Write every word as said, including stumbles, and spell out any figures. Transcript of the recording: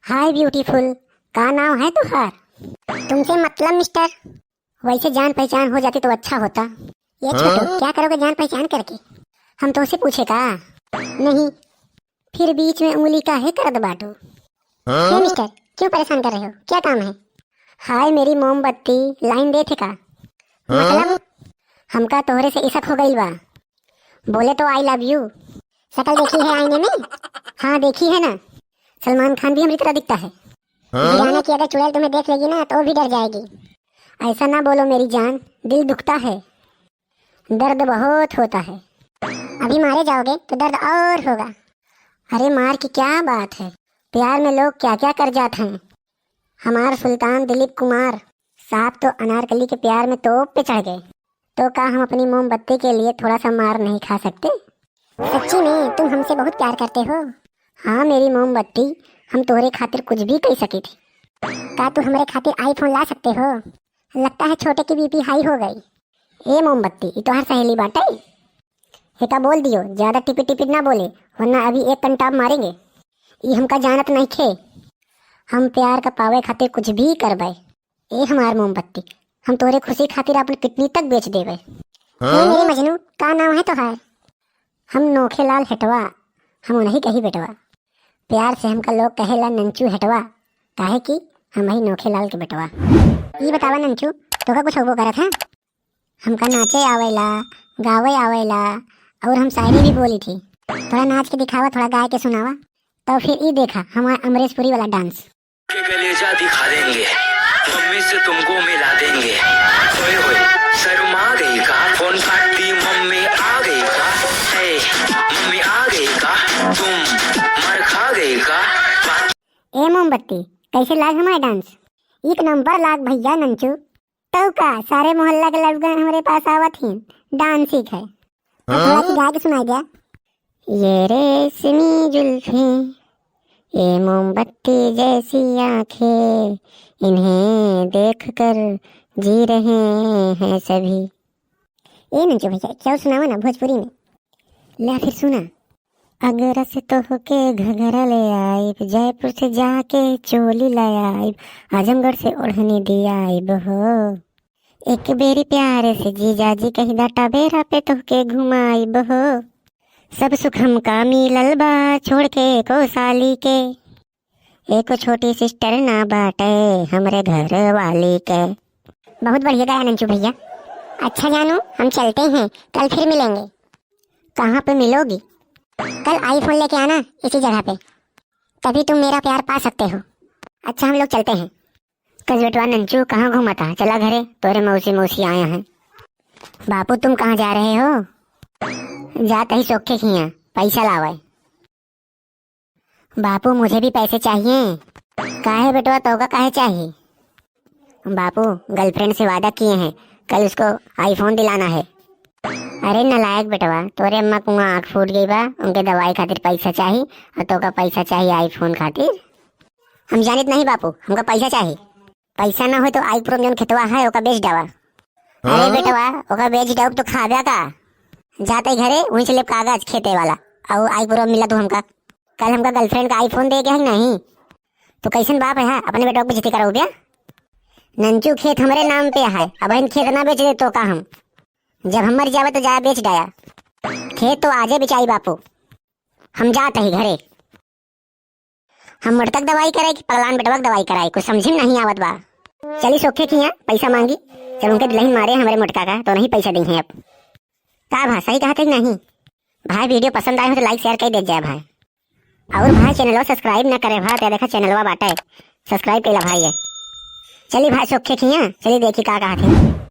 हाय ब्यूटीफुल, का नाम है तुहार? तुमसे मतलब मिस्टर। वैसे जान पहचान हो जाती तो अच्छा होता। ये छोटू, हाँ? क्या करोगे जान पहचान करके? हम तोसे पूछे का? नहीं, फिर बीच में उंगली काहे करत बाटू? हाँ? हे मिस्टर, क्यों परेशान कर रहे हो? क्या काम है? हाय मेरी मोमबत्ती, लाइन देथे का? हाँ? मतलब? हमका तोहरे से इसक हो गइल बा। बोले तो I love you। शकल देखी है आईने में? हाँ, देखी है ना। सलमान खान भी हमरी तरह दिखता है। हाँ? वीराना की अगर चुड़ैल तुम्हें देख लेगी ना, तो भी डर जाएगी। ऐसा ना बोलो मेरी जान, दिल दुखता है, दर्द बहुत होता है। अभी मारे जाओगे तो दर्द और होगा। अरे मार की क्या बात है, प्यार में लोग क्या क्या कर जाते हैं। हमार सुल्तान दिलीप कुमार साहब तो अनारकली के प्यार में तोप पे चढ़ गए। तो का हम अपनी मोमबत्ती के लिए थोड़ा सा मार नहीं खा सकते? सच्ची में तुम हमसे बहुत प्यार करते हो? हाँ मेरी मोमबत्ती, हम तोहरे खातिर कुछ भी कई सकी थी। का तू हमरे खातिर iPhone ला सकते हो? लगता है छोटे की BP high हो गई। ए मोमबत्ती, ई तोहार सहेली बाटे? एका बोल दियो, ज्यादा टिपिट टिपिट ना बोले, वरना अभी एक कंटाप मारेंगे। ई हमका जानत नइखे। हम प्यार का पावे खातिर कुछ भी करबे। ए हमार मोमबत्ती, हम तोरे खुशी खातिर अपन किडनी तक बेच देबे। हाँ? ए मेरे मजनू, का नाम है तोहार? हम नोखेलाल हेटवा, हम उन्हीं कही बेटवा। प्यार से हमका लोग कहेला नंचू हेटवा, काहे कि हम ही नोखेलाल के बेटवा। ई बतावा नंचू, तोका कुछ होबो करत है? हमका नाचे आवेला, गावे आवेला, और हम शायरी भी बोली थी। थोड़ा नाच के दिखावा, थोड़ा गाय के सुनावा। तो फिर ई देखा हमारा अमरीशपुरी वाला डांस। के कलेजा दिखा देंगे, मम्मी से तुमको मिला देंगे। ओए होए, शर्मा गई का? फोन काट दी, मम्मी आ गई का? ए, मम्मी आ गई का? तुम मर खा गई का? ए मोमबत्ती, कैसे लाग हमारा डांस? एक नंबर लाग भैया नंचू। तौ का, सारे मोहल्ला के लड़कन हमरे पास आवत ही, डांस सीखे। अब थोड़ा सी गा के सुनाई द्या। ये रेशमी जुल्फें, ये मोमबत्ती जैसी आंखें, इन्हें देखकर जी रहे हैं सभी। ए नंचू भैया, क्या सुनावा ना भोजपुरी में? ला फिर सुना। आगरा से तोहके घघरा ले आइब, जयपुर से जाके चोली ले आइब, आजमगढ़ से ओढ़नी दियाइब हो। एक बेरी प्यारे से जीजाजी कही दा, टबेरा पे तोहके घुमाइब हो। सब सुख हमका मिलल बा, छोड़ के एको साली के। एको छोटी सिस्टर ना बाटे हमरे घर वाली के। बहुत बढ़िया गाया नंचू भैया। अच्छा जानू, हम चलते हैं, कल फिर मिलेंगे। कहाँ पे मिलोगी? कल iPhone लेके आना इसी जगह पे, तभी तुम मेरा प्यार पा सकते हो। अच्छा, हम लोग चलते हैं। कस बेटवा नंचू, कहाँ घूमत हा? चला घरे, तोरे मौसी मौसी आए हैं। बापू, तुम कहाँ जा रहे हो? जात ही सोखे खिया, पैसा लावे। बापू, मुझे भी पैसे चाहिए। काहे बेटवा, तोका काहे चाहिए? बापू, गर्लफ्रेंड से वादा किए हैं, कल उसको iPhone दिलाना है। अरे नालायक बेटवा, तोरे अम्मा कुआं आँख फूट गई बा, उनके दवाई खातिर पैसा चाही और तोका पैसा चाही iPhone खातिर। हम जानित नहीं बापू, हमका पैसा चाही। पैसा ना हो तो आई पुरम जौन खेतवा है ओका बेच डावा। अरे हाँ? बेटवा, ओका बेच डाउब तो खाबे का? जाते घरे वहीं से लेब कागज खेते वाला, और आई पुरम मिला तू हमका। कल हमका गर्लफ्रेंड का iPhone दे के है नहीं, तो कैसन बाप है, हाँ? अपने बेटवा को बेइज्जती कराओ बे। नंचू, खेत हमरे नाम पे है, अब हम खेत ना बेच दे तो का हम, जब हम मर जावे तो जा बेच डाया। खेत तो आजे बेचाई बापू, हम जात ही घरे। हम मोटका के दवाई कराई कि पगलान बेटवा के दवाई कराई, कुछ समझे में नहीं आवत बा। चली सोखे खिया पैसा मांगी, जब उनके दुल्हन मारे हमरे मोटका का तो नहीं पैसा दी हैं अब। का भा, सही कहत है कि नहीं? भाई video पसंद आए हो तो like share कर दे जाए भाई। और भाई channel subscribe ना करे भाई, तो देखा channelवा बाटे, subscribe कैला भाई है। चली भाई सोखे खिया, चली देखी का कहत है।